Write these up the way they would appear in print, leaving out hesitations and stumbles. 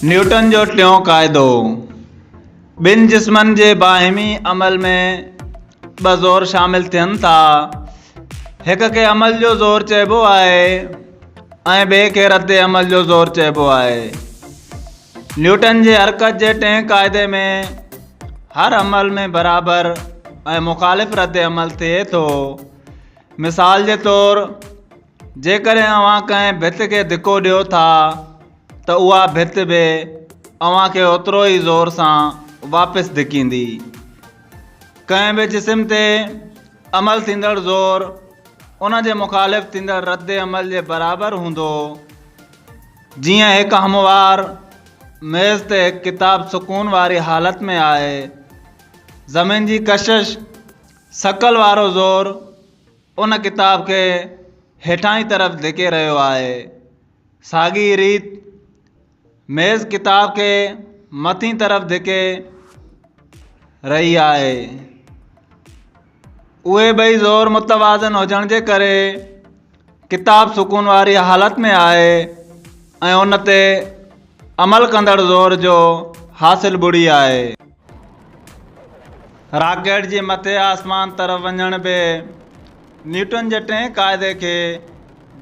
Newton جو ٽيون قاعدو، ٻن جسمن جي باهمي عمل ۾ ٻه زور شامل ٿين ٿا. هڪ کي عمل جو زور چئبو آهي ۽ ٻئي کي رد عمل جو زور چئبو آهي. نيوٽن جي حرڪت جي ٽئين قاعدي ۾ هر عمل ۾ برابر ۽ مخالف رد عمل ٿئي ٿو. مثال جي طور جيڪڏهن اوهان ڪنهن ڀت کي ڌڪو ڏيو ٿا ته اها ڀت به اوهان کي اوترو ئي زور سان واپس ڌڪيندي. ڪنهن به جسم تي عمل ٿيندڙ زور ان جي مخالف ٿيندڙ رد عمل جي برابر هوندو. جيئن هڪ هموار ميز تي هڪ ڪتاب سڪون واري حالت ۾ آهي. زمين جي ڪشش ثقل وارو زور ان ڪتاب کي هيٺاهين طرف ڌڪي رهيو آهي. ساڳي ريت ميز ڪتاب کي مٿين طرف ڌڪي رهي آهي. اهي ٻئي زور متوازن هجڻ جي ڪري ڪتاب سڪون واري حالت ۾ آهي ۽ ان تي عمل ڪندڙ زور جو حاصل ٻڙي آهي. راڪيٽ جي مٿي آسمان طرف وڃڻ به نيوٽن جي ٽئين قاعدي کي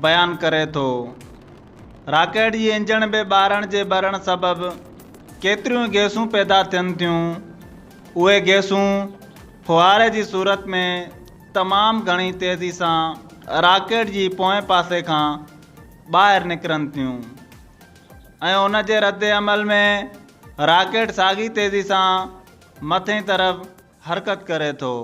بيان ڪري ٿو. راڪيٽ جي انجڻ ۾ ٻارڻ جي ٻرڻ سبب ڪيتريون ئي گئسون پيدا ٿين ٿيون. اهي گئسون ڦوهاري جي صورت ۾ تمام گهڻي تيزي سان راڪيٽ جي پوئين پاسي کان ٻاهر نڪرن ٿيون. ۽ ان جي رد عمل ۾ راڪيٽ ساڳي تيزي سان مٿئين طرف حرڪت ڪري ٿو.